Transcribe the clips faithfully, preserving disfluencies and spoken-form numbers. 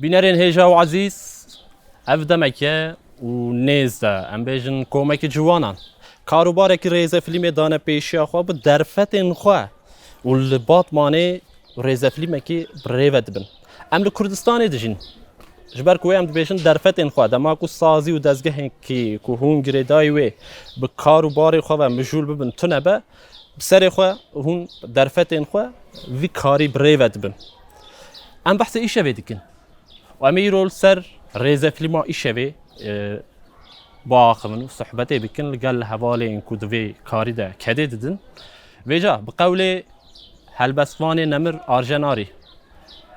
Bînerên hêja û ezîz, ev demek e û nêz de, em bêjin komekî ciwanan, kar û barekî rêzefîlmê dane pêşiya xwe bi derfetên xwe û li Batmanê rêzefîlmekî bi rê ve dibin. Em li Kurdistanê dijîn. Ji ber ku wê em dibêjin derfetên xwe, dema ku sazî û dezgehekî ku hûn girêdayî wê bi kar û barê xwe ve mijûl bibin tune be, bi serê xwe hûn derfetên xwe vî karî bi rê ve dibin. Em behsê îşevê dikin. Û em ê îro li ser rêzefîlma îşevê, e, biaxivin û sohbetê bikin li gel hevalên ku di vê karî de kedê didin. Vêca bi qewlê helbestvanê nemir Arjen Arî,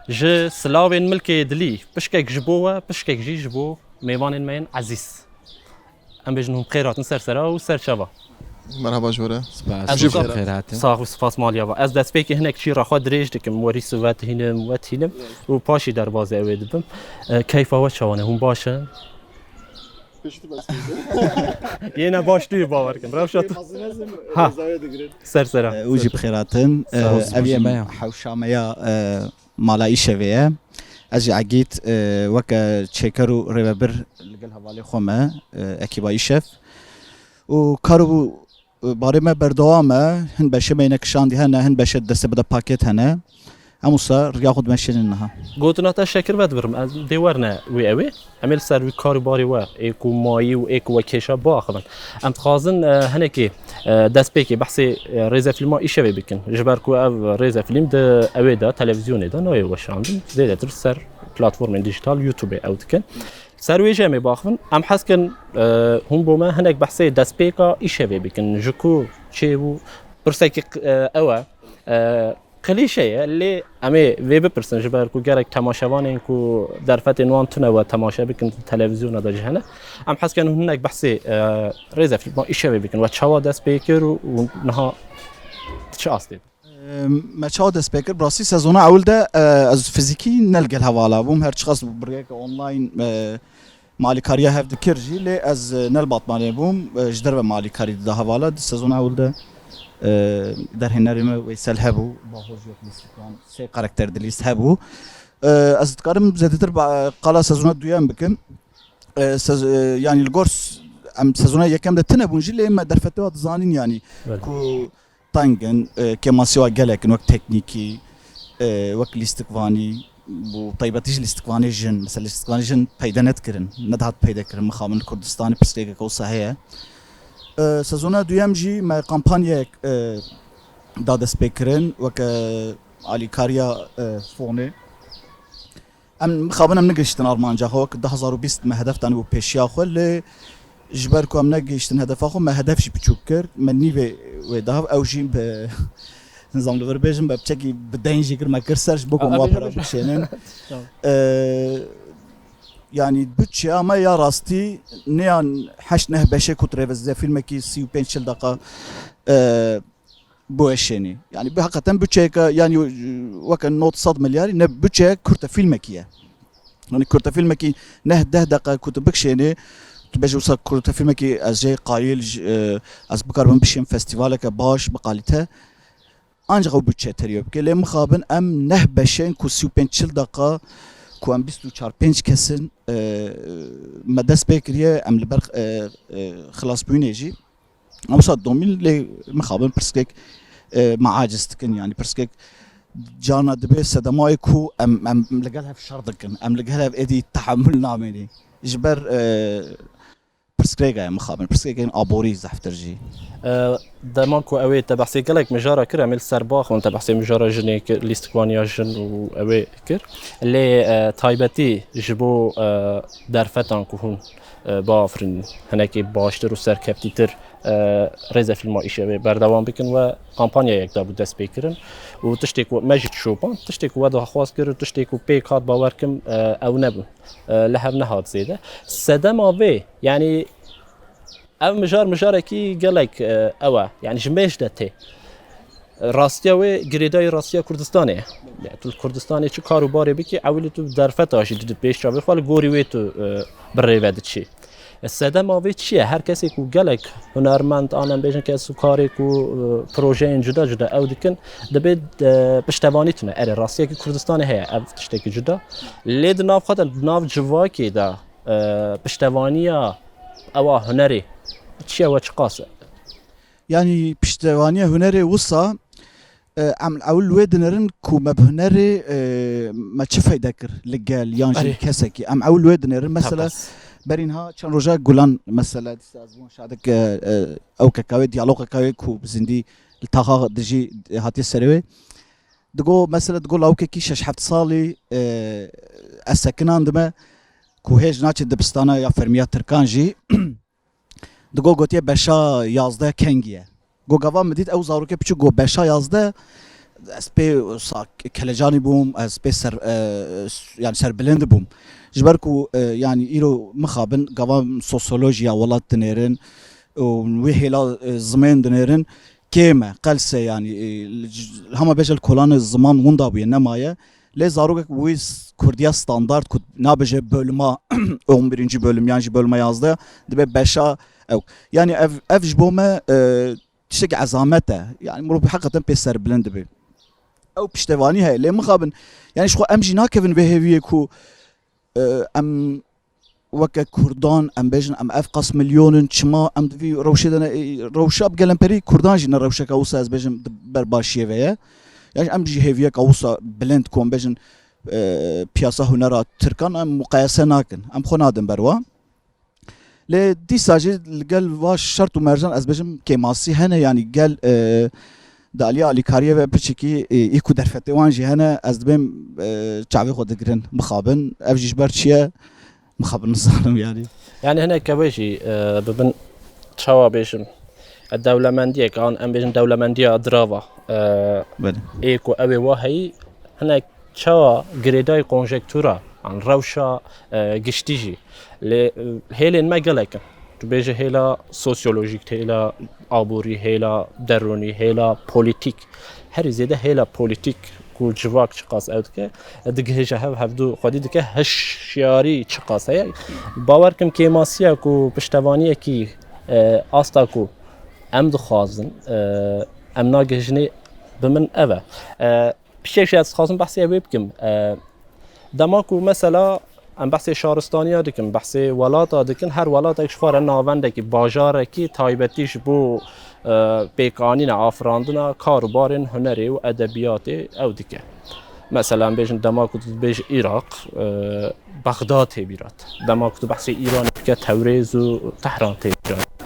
ji silavên milkê dilî pişkek ji bo we, pişkek jî ji bo mêvanên me yên ezîz. Em bêjin hûn bi xêr hatin ser sera û ser çava. Merhaba ji we re. Spas. Ez Hûn jî bi xêr hatin. Sax û spas maliya va. Ez destpêkê hinek çîra xwe dirêj dikim, werî sivet hînim, wet hînim û paşî derbazê ew ê dibim. E, keyfa we çawan e? Hûn baş in? Piştî bes. Yê ne baş tu yê, bawer kin. Rewşa tu. Fazla mezin Ha. Rêzayê digirin. Ser sera. E, û jî bi xêr hatin. Sağ ol, E, ev yê spas. Hewşameya, e, mala îşevê ye. Ez jî Egîd, e, weke çêker û rêvebir li gel hevalê xwe me, e, ekîba îşev. Û kar û, e, barê me berdewam e. Hin beşê me yine kişandî hene, hin beşê destê bide pakêt hene. Em wisa riya xwe dimeşînin niha. Gotina te şekir vedibirim, ez dê werne wê ew ê. Em ê li ser wî kar û barê we, ê ku mayî û ê ku we kêşa biaxivin. Em dixwazin, e, hinekî, e, destpêkê behsê, e, rêzefîlma îşevê bikin. Ji ber ku ev rêzefîlm di ewê de, televîzyonê de nayê weşandin. Zêdetir ser platformên dîjîtal, YouTubeê ew dikin. Ser wê jî em ê biaxivin. Em hez dikin, e, hûn bo me hinek behsê destpêka îşevê bikin. Ji ku çê bû? Pirsekî, e, ew e. E, Klîşe ye, lê em ê vê bipirsin, ji ber ku gelek temaşevanên ku derfetên wan tune we temaşe bikin televîzyona de jî hene. Em hez dikin hinek behsê, e, rêzefîlma îşevê bikin. We çawa dest pê kir û, û niha çi astê? E, me çawa dest pê kir? Bi rastî sezona ewil de, e, ez fizîkî ne li gel hevala bûm. Her çiqas bi rêyeke online, e, Me alîkariya hev dikir jî, lê ez, e, ne li Batmanê bûm, e, ji derve me alîkarî dida hevala. Di sezona ewil de, e, derhênerê me Weysel hebû, Bahor jî wek lîstikvan, sê karakter di lîst hebû. E, ez dikarim zêdetir ba-, qala sezona duyem bikim. E, sez-, e, yanî li gor s-, em sezona yekem de tune bûn jî, lê me derfetê wa dizanîn yanî Evet. ku teng in, e, kêmasî wa gelek in, wek teknîkî, e, wek lîstikvanî, û taybetî jî lîstikvanê jin, mesela lîstikvanê jin peyde nedikirin, nedihat peyde kirin, mixabin li Kurdistanê pirsgirêkeke wisa heye. E, sezona duyem jî me kampanyayek, e, da destpêkirin, weke alîkariya, e, fonê. Em mixabin em negihiştin armanca xwe, wek du hazar û bîst me hedef danî bo pêşiya xwe, lê ji ber ku em negihiştin hedefa xwe, me hedef jî biçûk kir, me nîvê wê da hev, ew jî bi nizam li vir bêjim, me piçekî bi deyn jî kir, me kir ser ji bo ku Abi, wan pera bêjim. Bikişênin. Tamam. Ee, yanî budçeya me ya rastî ne yan heşt neh beşê ku tu rêveze filmekî sî û pênc çil deqa, ee, biweşênî. Yanî bi heqeten budçeyeke, yanî weke nod sed milyarî ne, budçeyek kurte fîlmekî ye. Yanî kurte fîlmekî neh deh deqe ku tu bikişênî, tu bêjî wisa kurte fîlmekî ez jê qayîl, j-, e, ez bikaribim bişêm festîvaleke baş, bi kalîte. Ancaq ew budçe terî bike. Lê mixabin em neh beşên ku sî û pênc çil deqa ku em bîst û çar pênc kes in, e, me dest pê kiriye, em li ber, e, e, xilasbûyînê jî. Em wisa domîn lê mixabin pirsgek, e, me aciz dikin, yanî pirsgek carna dibe sedemayê ku em, em li gel hev şer dikin, em li gel hev êdî tehemul namênî. Ji ber, e, pirsgirêka ye mixabin, pirsgirêkên aborî zehftir jî. E, dema ku ew ê te behsê gelek mijara kir, em ê li ser baxin, te behsê mijara jinê kir, lîstikvaniya jin û ew ê kir. Lê, e, taybetî ji bo, e, derfetan ku hûn, e, biafirînin, hinekî baştir û serkevtîtir, e, rêzefîlma îşevê berdewam bikin we kampanyayek dabû destpêkirin û tiştê ku me jî dişopand, tiştê ku we daxwaz kir û tiştê ku pêk hat bawer kim, e, ew nebûn. E, li hev nehat zêde. Sedema vê, yanî ev mijar mijarekî gelek, e, ew e, yanî ji mêj de tê. Rastiya wê girêdayî rastiya Kurdistanê ye. Yani tu li Kurdistanê çi kar û barê bikî, ewilî tu derfeta jî didî pêş çavê xwe, li gorî wê tu, e, bi rê ve diçî. Sedema vê çi ye? Her kesê ku gelek hunermend, an em bêjin kesûkarê ku, e, projeyên cuda cuda ew dikin, dibê, e, piştevanî tune. Erê, rastiyekî Kurdistanê heye, ev tiştekî cuda. Lê di nav xwe de, di nav civakê de, e, piştevaniya ewa hunerê çi ye we çiqas e? Yanî piştevaniya hunerê wisa, e, em ewil wê dinêrin ku me bi hunerê, e, me çi feyde kir li gel yan jî li Erê. kesekî. Em ewil wê dinêrin. Mesela Teqas. berînha çend roja Gulan mesela dîsa ez bûm şadik, e, e, ew keka wê, diyalogeka wê ku bi zindî li taxa dijî hatiye serê wê. Digo mesela digo lawkekî şeş heft salî, e, ez sekinandime ku hêj naçe dibistana ya fermiya Tirkan jî. Digo gotiye beşa yazdeh kengî ye. Go gava min dît ew zarokê piçûk go beşa yazdeh, ez pê sa kelecanî bûm, ez pê ser, e, s-, yani serbilind bûm. Ji ber ku, e, yani îro mixabin gava sosyolojiya welat dinêrin û wê hêla, e, zimên dinêrin kêm e, qelse yani, e, li c-, hema bêje li kolanê ziman winda bûye nemaye. Lê zarokek wî s-, kurdiya standard ku nabêje bölüma on birinci bölüm yan jî bölüma yazdeh dibe beşa ew. Yani ev, ev ji bo me, e, tiştekî ezamet e. Yani mirov heqeten pê serbilind dibe. Ew piştevanî heye. Lê mixabin, yani ji xwe em jî nakevin vê hêviyê ku, e, em weke Kurdan, em bêjin em ev qas milyon in, çima em di vî rewşê de ne, rewşa bi gelemperî Kurdan jî ne rewşeke wisa ez bêjim di ber başiyê ve ye. Yani em jî hêviyeka wisa bilind ku em bêjin, e, piyasa hunera Tirkan em muqayese nakin. Em xwe nadin ber wa. Lê dîsa jî li gel va şert û mercan ez bêjim kêmasî hene, yani gel, e, di alî alîkariyê ve piçekî, e, î ku derfetê wan jî hene, ez dibêm, e, çavê xwe digirin, mixabin. Ev jî ji ber çi ye? Mixabin nizanim yani. Yani hinek ew ê jî, e, bibin çawa bêjim, e, dewlemendiyek an em bêjin dewlemendiya dirava, e, Belê. ê ku ew ê wa heyî hinek çawa girêdayî konjektura an rewşa, e, giştî jî. Lê, e, hêlên me gelek in. Tu bêje hêla sosyolojîk, hêla aborî, hêla derûnî, hêla polîtîk. Herî zêde hêla polîtîk ku civak çiqas ew dike, digihêje hev, hevdu xwedî dike, hişyarî çiqas heye. Bawer kim kêmasiya ku piştevaniyekî, e, asta ku em dixwazin, e, em nagihîjinê bi min ev e. E, Piştî jî ez dixwazim behsê wê bikim. E, dema ku mesela em behsê şaristaniya dikin, behsê welata dikin, her welatek ji xwe re navendekî, bajarekî taybetî ji bo, e, pêkanîna, afirandina kar û barên hunerê û edebiyatê ew dike. Mesela em bêjin dema ku tu dibêjî Iraq, e, Bexdad tê bîra te. Dema ku tu behsê Îranê bike, Tewrêz û Tehran tê bîra te.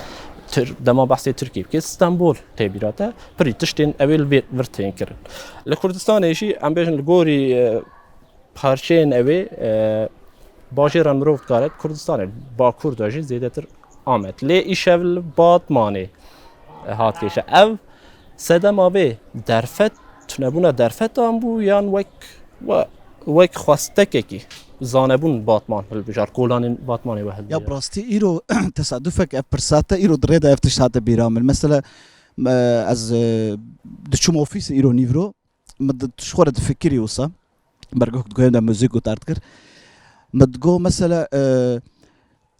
Tir-, dema behsê Tirkiyê bike, Stenbol tê bîra te. Pirî tiştên ew ê li vê vir tên kirin. Li Kurdistanê jî em bêjin li gorî, e, parçeyên ew ê, e, bajêran mirov dikare Kurdistanê, Bakur de jî zêdetir Amed. Lê îşev li Batmanê, e, hat kêşe. Ev sedema vê derfet, tunebûna derfetan bû yan wek, we-, wek xwestekekî zanebûn Batman hilbijar, kolanên Batmanê we hilbijar? Ya bi rastî îro tesadufek ev pirsa te îro di rê de ev tişt hate bîra min. Mesela, e, ez, e, diçûm ofîsê îro nîvro, min di, ji xwe re difikirî wisa, bergok digoyên de muzîk gutar dikir. Min digot mesela, e,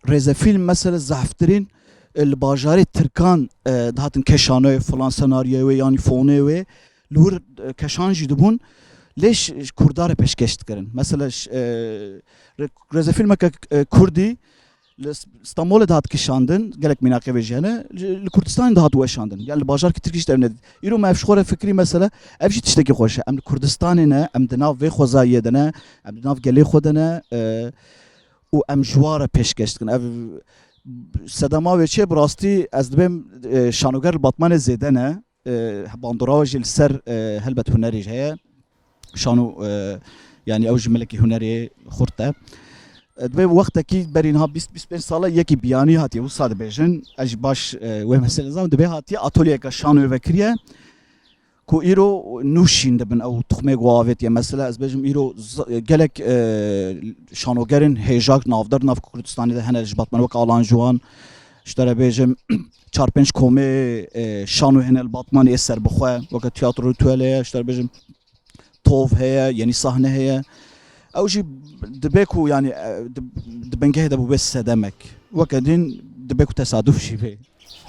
rêzefîlm mesela zehftirîn, e, li bajarê Tirkan, e, dihatin keşanoyê filan senaryoyê wê yanî fonê wê li wir, e, keşan jî dibûn. Lê ji, ji Kurda re pêşkêş dikirin. Mesela ji, e, re-, rêzefîlmeke, e, Kurdî li S-, Stenbolê dihat kişandin, gelek mînaqê vê jî hene, li, li Kurdistanê dihat weşandin. Yani li bajarkî Tirkî jî ev nedît. Îro me ev ji xwe re fikirî mesela, ev jî tiştekî xweş e. Em li Kurdistanê ne, em di nav vê xwezayiyê de ne, em di nav gelê xwe de ne, e, û em ji wan re pêşkêş dikin. Ev sedema wê çê bi rastî ez dibêm, e, şanoger li Batmanê zêde ne. E, bandora we jî li ser, e, helbet hunerî jî heye. Şano, e, yani ew jî milekî hunerê xurt e. E, dibê wextekî berî niha bîst bîst pênc sala yekî biyanî hatiye, wisa dibêjin. Ez jî baş, e, wê meselê zanim. Dibê hatiye atolyeyeke şanoyê vekiriye ku îro nû şîn dibin ew tuxmê ku avêtiye. Mesela ez bêjim îro z-, gelek, e, şanogerên hêjak navdar nav Kurdistanê de hene ji Batmanê wek Alan Ciwan, ji te re bêjim çar pênc komê, e, şano hene li Batmanê ê serbixwe, weke Tiyatro Tuwele ye, ji te re bêjim Tov heye, Yenî Sahne heye. Ew jî dibe ku, yani, e, di, di bingehê de bûbe sedemek. Weke din dibe ku tesaduf jî bê.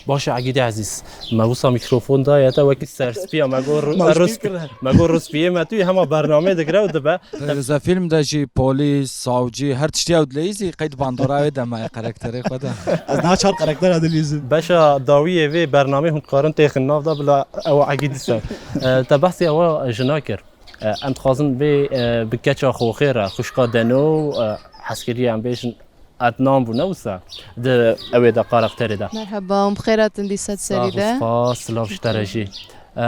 Baş e Egîdê Ezîz. Me wisa mîkrofon daye te wekî serspiya me got ru-, Ma me spî rus-, kir. Me got ruspiyê me tu yê hema bernameyê digire û dibe. Rêzefîlm de jî polîs, savcî, her tiştiya ew dileyîzî qeyd bandora wê de me karakterê xwe de. Ez niha çar karaktera dilîzim. Beşa dawiyê vê bernameyê hûn dikarin têxin nav de bila ew Egîdî ser. E, te behsê ewa jina kir. E, em dixwazin vê, e, bi keça Xoxê re, xwişka Deno, e, hezkirî em bêjin Ednan bû, ne wisa? Di ew ê de karakterê de. Merheba, hûn bi xêr hatin dîsa di serî de. Spas, silav ji te re jî. E,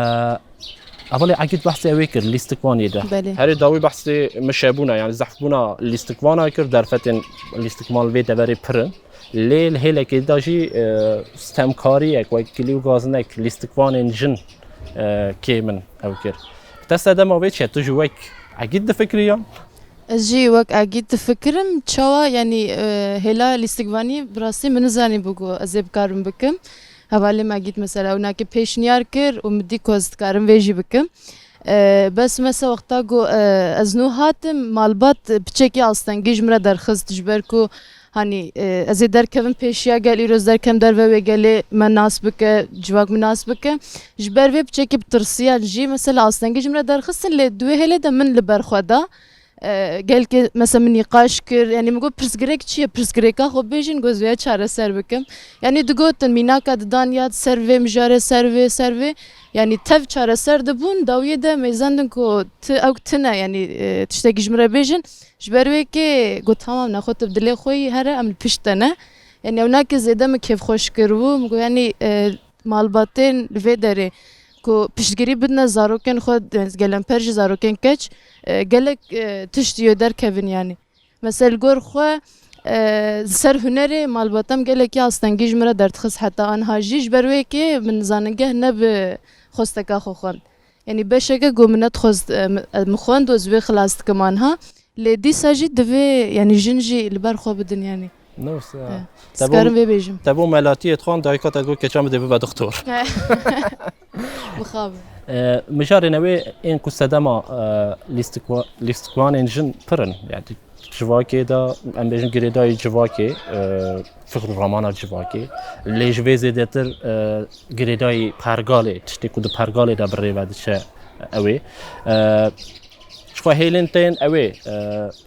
Hevalê Egîd behsê ew ê kir, lîstikvanê de. Belê. Herê dawî behsê mişebûna, yani zehfbûna lîstikvana kir, derfetên lîstikvan li vê deverê pir in. Lê li hêlekê de jî, e, stemkariyek, wek kilî û gazinek, lîstikvanên jin, e, kêm in ew kir. Te sedema vê çi ye? Tu jî wek Egîd difikirî yan? Ez jî wek Egîd difikirim, çawa, yanî, e, hêla lîstikvanî bi rastî min nizanîbû ku ez ê bikarim bikim. Hevalê me Egîd mesela winakê pêşniyar kir û min dî ku ez dikarim vê jî bikim. E, bes mesela wexta ku, e, ez nû hatim, malbat piçekî astengî ji min re derxist, ji ber ku, hanî, e, ez ê derkevim pêşiya gel, îro ez derkem derve wê gelê me nas bike, civak min nas bike. Ji ber vê piçekî bi tirsiyan jî mesela astengî ji min re derxistin, lê di wê hêlê de min li ber xwe da. E, gelkê mesela min nîqaş kir, yanî min got, pirsgirêk çi ye? Pirsgirêka xwe bêjin, ku ez vêya çareser bikim. Yanî digotin, mînaka didan yad, ser vê mijarê, ser vê, ser vê. Yanî tev çareser dibûn, dawiyê de mêzendin ku ti, ew tine, yanî, e, tiştekî ji min re bêjin. Ji ber wê kê got, tamam, nexwe tu bi dilê xwe yî, here em li pişt te ne. Yanî ew nakê zêde min kêfxweş kiribû. Min got, yanî, e, malbatên li vê derê ku piştgirî bidine zarokên xwe, gelemper jî zarokên keç, e, gelek, e, tişt yê derkevin yanî. Mesela li gor xwe, e, li ser hunerê malbata min gelekî astengî ji min re derdixist heta anha jî, ji ber wê yekê min zanîngeh ne bi xwesteka xwe xwend. Yanî beşeke ku min nedixwest, e, min, e, min xwend û ez wê xilas dikim anha. Lê dîsa jî divê, yanî jin jî li ber xwe bidin yanî. Ne wisa? He. Te Dikarim bo, vê bêjim. Te bo melatiyê dixwand, dayika te got, keça min dê bibe doktor. Bixabe. E, mijarên ew ê ên ku sedema, e, lîstikwa-, lîstikvanên jin pir in. Yani civakê de, em bêjin girêdayî civakê, e, fikr û ramana civakê. Lê ji vê zêdetir, e, girêdayî pergalê, tiştê ku di pergalê de bi rê ve diçe ew ê. E, Ji xwe hêlên tên ew ê,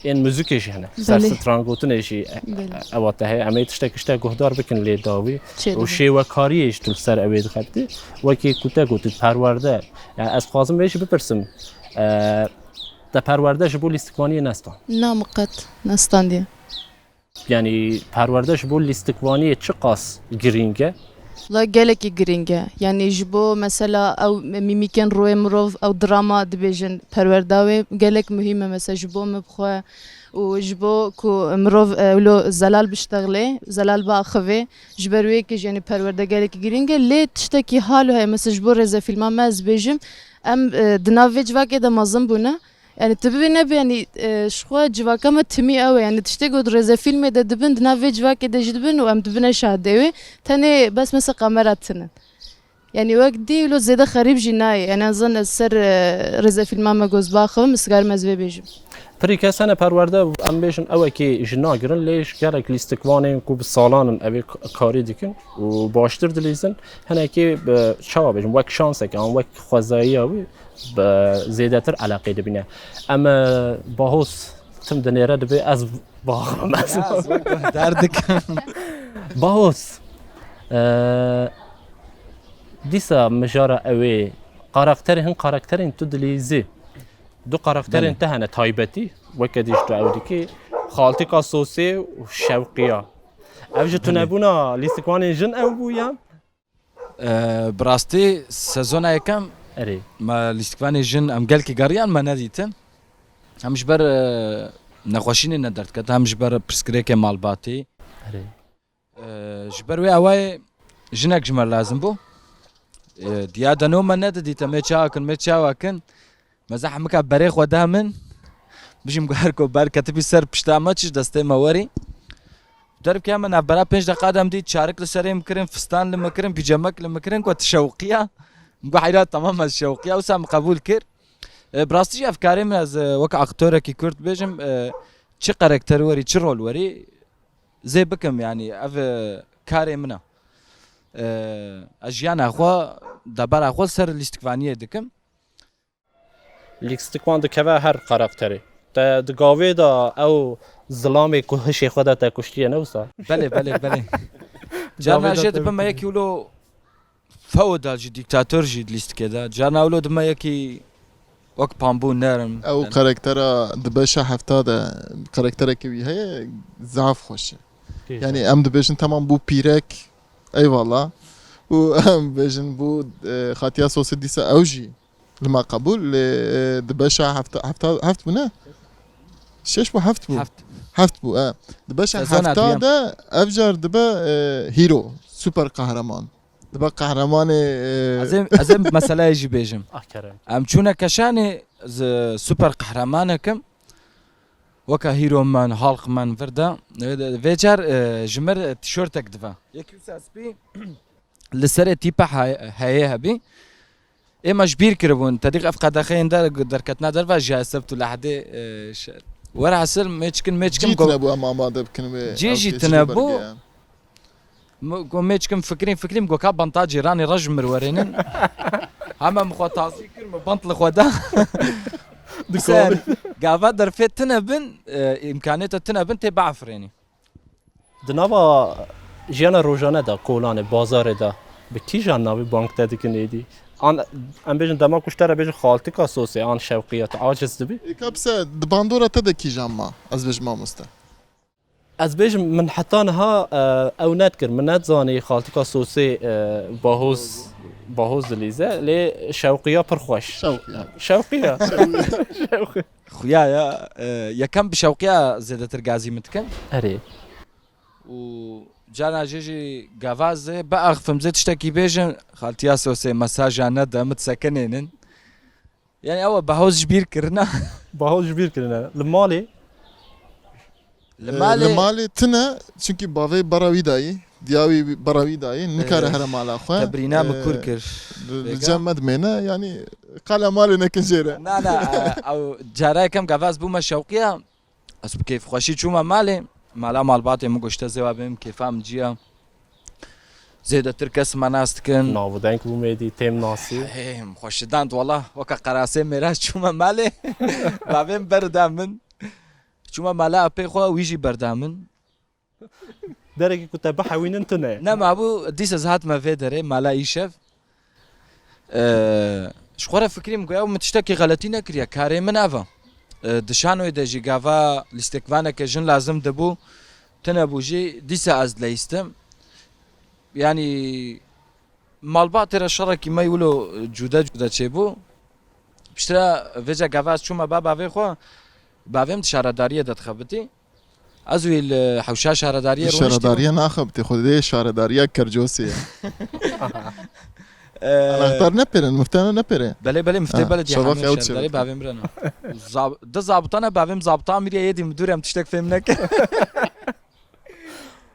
e, ên muzikê jî hene. Ser Belê. Strangotinê jî, e, Belê. ewa te heye. Em ê tiştek tiştek guhdar bikin lê dawî. Çê Û dibe. Şêwekariyê jî tu li ser ew ê dixebitî. Wekî ku te gotî perwerde. Yani ez dixwazim vê jî bipirsim. E, te perwerde ji bo lîstikvaniyê nestan? Na, min qet nestandiye. Yani perwerde ji bo lîstikvaniyê çiqas girîng e? La gelekî girîng e. Yani ji bo mesela ew mîmîkên rûyê mirov, ew drama dibêjin, perwerda wê gelek muhîm e, mesela ji bo min bi xwe û ji bo ku mirov, e, wilo zelal biştexilê, zelal biaxivê, ji ber wê yekê jî yani perwerde gelekî girîng e. Lê tiştekî halo heye, mesela ji bo rêzefîlma me ez bêjim, em, e, di nav vê civakê de mezin bûne. Yani tu bibî nebî, yani, e, ji xwe civaka me timî ew e. Yani tiştê ku di rêzefîlmê de dibin, di nav vê civakê de jî dibin û em dibine şahidê wê. Tenê bes mesela kamera tune. Yani wek dî wilo zêde xerîb jî nayê. Yani ez zan ez ser, e, rêzefîlma me goz baxivim, ez dikarim ez vê bêjim. Pirî kes hene perwerde, em bêjin ewekê ji nagirin, lê ji gelek lîstikvanên ku bi salan in ev ê k-, karî dikin û baştir dilîzin, hinekê bi, çawa bêjim, wek şansek an wek xwezayiya wî bi zêdetir eleqê dibîne. Em, e, Bahoz tim dinêre dibê ez baxivim ez. Ya, ez wek guhdar dikim. Bahoz. E, dîsa mijara ew ê karakterê, hin karakterên tu dilîzî. Du karakterên Belê. Te hene taybetî, weke dî ji tu ew dikî, Xaltika Sosê û Şewqiya. Ev ji Belê. tunebûna lîstikvanên jin ew bû yan? Ee, bi rastî sezona yekem Erê. me lîstikvanê jin em gelkî geriyan me nedîtin. Hem ji ber, e, nexweşînê ne derdikete, hem ji ber pirsgirêkê malbatî. Erê. Ee, ji ber wê awayê jinek ji me lazim bû. Ee, diya de no me nedidîte, me çawa kin, me çawa kin. Me zehmika berê xwe da min. Bijim ku her ku ber ketibî ser pişta me, çi ji destê me werî. Dervkê me navbera pênc deqa de em dît çarik li serê min kirin, fistan li min kirin, pîjemek li min kirin, ku tu şewqiya. Min got heyra, tamam, ez şewqiya, wisa min qebûl kir. E, bi rastî jî ev karê min ez, e, wek aktorekî kurd bêjim, e, çi karakter werî, çi rol werî, zê bikim, yanî ev, e, karê min e. E, ez jiyana xwe, debara xwe ser lîstikvaniyê dikim. Lîstikvan dikeve her karakterê. Te di gavê de ew zilamê ku hişê xwe de te kuştiye, ne wisa? Belê, belê, belê. Carna jê dibime yekî wilo feodal jî, dîktator jî di lîstikê de. Carna wilo dime yekî wek pambû nerm. Ew karaktera di beşa hefta de karakterekî wî heye, zaf xweş e. Yanî em dibêjin temam bû pîrek, eyvallah. Û em bêjin bû, e, xatiya sosê dîsa ew jî li me qebûl, lê, e, di beşa hefta, hefta, heft bû ne? Şeş bû, heft bû. Heft. Heft bû, e. Di beşa hefta de ev car dibe, e, hero, super kahraman. Dibe qehremanê, e, Ez ê, ez ê meseleyê jî bêjim. Ah kerem. Em çûne keşanê, ez super qehremanekim. Weke Hero Man, Hulk Man vir de. Vê car, e, ji mir tişortek dive. Yek wisa spî li serê tîpe he-, heye hebî. Ê me ji bîr kiribûn. Tedîq ev qedexeyên der, derketina derve ji sebt û lehedê, e, şer. Werhasil mêçkin, mêçkin Cî go-, tine bû em amade bikin wê, cî ew jî tê tine bû. Belge ye. Min got, mêçkim fikrîn, fikrîn, got, ka banta cîranê re ji mir werênin. Heme min xwe tazî kir, min bant li xwe da. Ser, gava derfê tine bin, e, îmkaniyeta tine bin, tê biafirênî. Di nava jiyana rojane de, kolanê, bazarê de, bi kîjan navî bang te dikin êdî? An, em bêjin dema ku ji te re bêjin xaltika sosê, an şewqiya, tu aciz dibî? Ê, ka bise, di bandora te de kîjan ma? Ez bêjim mamoste. Ez bêjim, min heta niha, e, ew nedikir, min nedizanî xaltika sosê, e, bahoz, bahoz dilîze, lê şewqiya pir xweş. Şewqiya. Şewqiya. Şewqiya. Xuya ya, e, yekem bi şewqiya zêdetir gazî min dikin. Erê. Û carna jê jî gavaz ê, biaxifim zê tiştekî bêjin, xaltiya sosê mesaja nede, min disekinênin. Yani ew e, behoz ji bîr kirine. Behoz ji bîr kirine. Li malê? Li Ee, malê. Li malê tine, çünkü bavê bara wî dayî, diya wî bara wî dayî, nikare Ee, here mala xwe. Te birîna min Ee, kur kir. Li, li cem me dimêne, yani qala malê nekin jê re. Na, na, e, ew cara yekem gavaz bûme şewqiya. Ez bi kêfxweşî çûme malê. Mala malbatê min goşte zêwa bêm kêfa min ciya. Zêdetir kes me nas dikin. Nav û deng bû mêdî, têm nasî. Hey, min xwe şidand wela. Weke qerasê mêra çûme malê. Bavê min berda min. Çûme mala apê xwe, wî jî berda min. Derekî ku te bihewînin tune. Ne mabû, dîsa ez hatime vê derê, mala îşev. Ee, ji xwe re fikrîm ku ew min tiştekî xeletî nekiriye, karê min ev e. Ee, di şanoyê de jî gava lîstikvaneke jin lazim dibû, tune bû jî, dîsa ez dileyistim. Yanî malbatê re şerekî me wilo cude cude çêbû. Piştre vêca gava ez çûme ba bavê xwe, bavê min di şaredariyê de dixebitî. Ez wî li hewşa şaredariyê rûniştî. Şaredariya naxebitê, xwe dê şaredariya Kercosê ye. Ee, Anahtar nepêrin, miftena nepêre. Belê, belê, miftê, ha, belê, şevak hemî ew şaredariyê çevik. Bavê min re ne. Zab-, di zabitane bavê min zabita Amiriyê yê dî min dûr em tiştek fêm neke.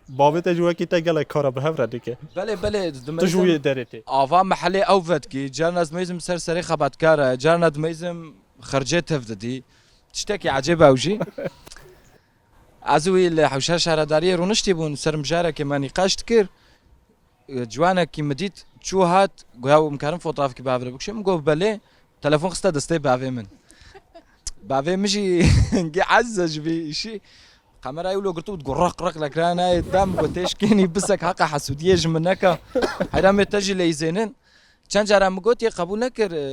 Bavê te ji wekî te gelek kara bi hev re dike. Belê, belê, tu ji wî derê tê. Ava mehelê ew vedkî, carna ez meyzim ser serê xebatkar e, carna ez meyzim xercê tev didî. Tiştekî ecêb ew jî. Ez û wî li hewşa şaredariyê rûniştî bûn, ser mijarekê me nîqaş dikir. Ciwanekî min dît, çû hat, got, "Hew, em karin fotografekî bavê re bikişî?" Min got, "Belê." Telefon xiste destê bavê min. Bavê min jî hingî eciz e ji vê îşî. Kamerayê wilo girtibû, digot, "Req, req, lekra nayê." Da min got, "Têşkênî bisek, heqa hesûdiyê ji min neke. Heyra me te jî leyzênin." Çend cara min got, yê qebûl nekir, e,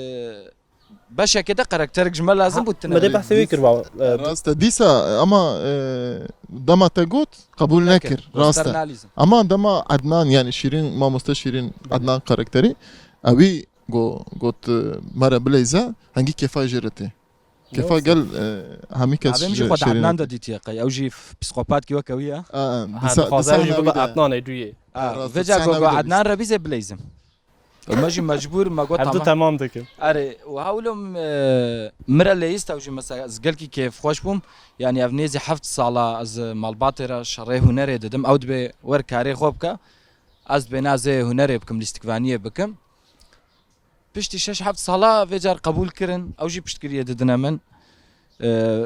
Beşekê de karakterek ji me lazim bû tine. Me dê behsê wê kir, baba. Rast e. Dîsa, ama, e, dema te got, qebûl nekir. Rast e. Ama dema Ednan, yani Şîrîn, mamoste Şîrîn, Ednan karakteri, ewî go-, got, e, me re bileyze, hengî kêfa jê re tê. Kêfa gel, e, hemî kes. Abim jî xwe di Ednan de dîtiye qey. Ew jî psîkopatkî weke wî ye. Ha, dîsa, dixwaze dîsa jî bibe Ednanê duyê. Ha, rast e, vêca go, go Ednan re bîzê bileyzim. Me jî mecbûr, me got, "Tamam." Her du temam dikim. Erê, û hewlo, e, min re leyîst ew jî mesela, ez gelkî kêfxweş bûm. Yanî ev nêzî heft sala ez malbatê re şerê hunerê didim. Ew dibê wer karê xwe bike. Ez dibê na zê hunerê bikim, lîstikvaniyê bikim. Piştî şeş heft sala vê car qebûl kirin. Ew jî piştgiriyê didine min. E,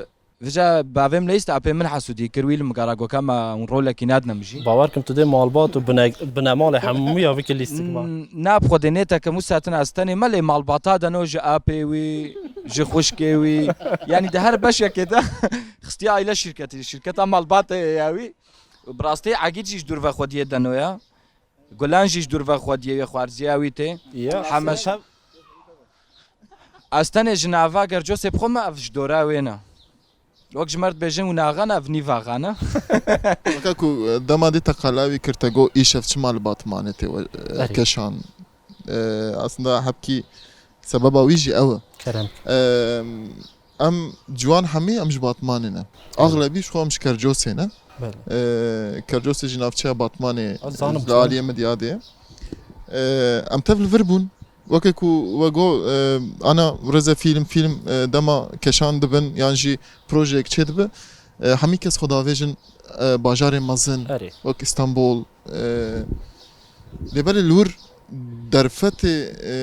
Vêca bavê min leyîst apê min hesûdî kir, wî li migara goka me hûn rolekî nadine min jî. Bawer kim tu dê malbat û bine, binemalê hemûya bike lîstik ma. Na bi xwedê nêtekim wisa tune ez tenê me lê malbata de no ji apê wî, ji xwişkê wî. Yanî di her beşekê de xistiye aile şirketî, şirketa malbatê ya wî. Bi rastî Egîd jî ji dûr ve xwediyê de no ya. Gulan jî ji dûr ve xwediyê wê xwarziya wî tê. Ya, Heme- sen- Ez tenê ji nava Gercosê bi xwe me ev ji dora wê ne. Wek ji me re dibêjin û naxan ev nîvaxan e. Weke ku dema dî teqala wî kir te got îşev çima li Batmanê tê we- Erê. keşan. E, aslında hepkî sebeba wî jî ew e. Kerem. E, em ciwan hemî em ji Batmanê ne. Axlebî ji xwe em ji Kercosê ne. Belê. E, Kercosê jî navçeya Batmanê Ez zanim li çawa. aliyê Midyadê ye. E, em tev li vir bûn. Weke ku we got, e, ana rêze fîlm, fîlm, e, dema keşan dibin yan jî projeyek çêdibe, e, hemî kes xwe davêjin, e, bajarê mezin, Erê. wek Îstanbul, e, lê belê li wir derfetê, e,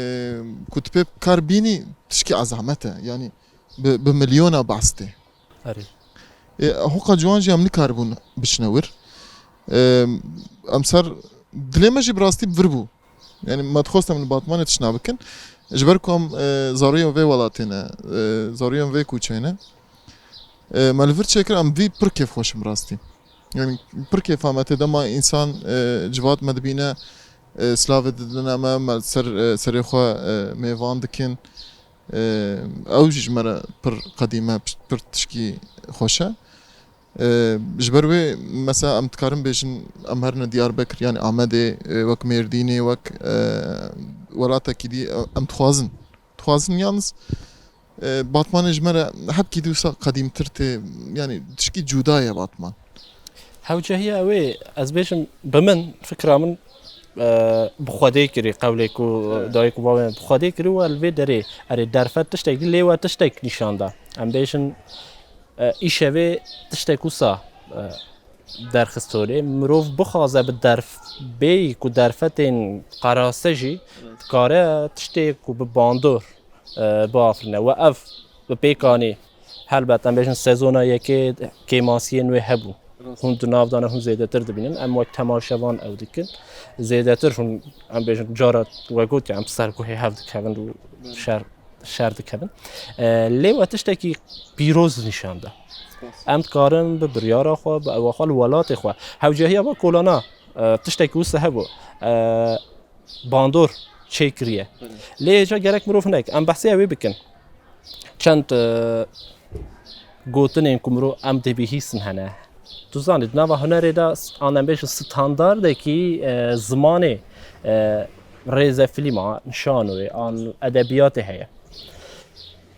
ku tu pê kar bînî tişkî ezahmet e. Yanî bi, bi milyona behs tê. Erê. E, hoqa ciwan jî em nikaribûn biçine wir. E, em ser dilê me jî bi rastî bi vir bû. Yanî me dixwest em li Batmanê tiştna bikin. Ji ber ku em, e, zarûyên vê welatê ne, e, zarûyên vê kûçeyê ne. E, me li vir çêkir, em vî pir kêfxweş in bi rastî. Yanî pir kêfa me tê dema însan, e, civat me dibîne, e, silavê didine me, me li ser, e, serê xwe, e, mêvan dikin. E, ew jî ji me re pir qedîme, pir, pir tişkî xweş e. E, ji ber wê mesela em dikarin bêjin em herine Diyarbekir, yanî Amedê, e, wek Mêrdînê, wek, e, welatekî dî, e, em dixwazin. Dixwazin yalnız, e, Batmanê ji me re hepkî dî wisa qedîmtir tê, yanî tişkî cuda ye Batman. Hewcehiya wê, ez bêjim, bi min, fikra min, e, bi Xwedê kirî, qewlê ku dayik û bavê min bi Xwedê kirî û li vê derê, erê, derfet tiştek dî, lê we tiştek nîşan da. Em bêjin, e, îşevê tiştek wisa, e, derxist holê. Mirov bixwaze bi derf-, bêyî ku derfetên qerase jî dikare tiştê ku bi bandor, e, biafirîne. We ev bi pêk anî. Helbet em bêjin sezona yekê kêmasiyên wê hebû. Rast. Hûn di nav de ne, hûn zêdetir dibînin. Em wek temaşevan ew dikin. Zêdetir hûn, em bêjin, cara we got ya, em ser guhê hev dikevin û Belê. şer, şer dikevin. E, lê we tiştekî pîroz nîşan da. Spas. Em dikarin bi biryara xwe, bi ewa xwe li welatê xwe. Hewcehiya we kolana, e, tiştekî wisa hebû. E, bandor çêkiriye. Belê. Lê ca gerek mirov hinek, em behsê ew ê bikin. Çend, e, gotinên ku mirov em dê bihîsin hene. Tu zanî, di nava hunerê de s-, an em bêjin standardekî, e, zimanê, e, rêzefîlma, nişanoyê, an edebiyatê heye.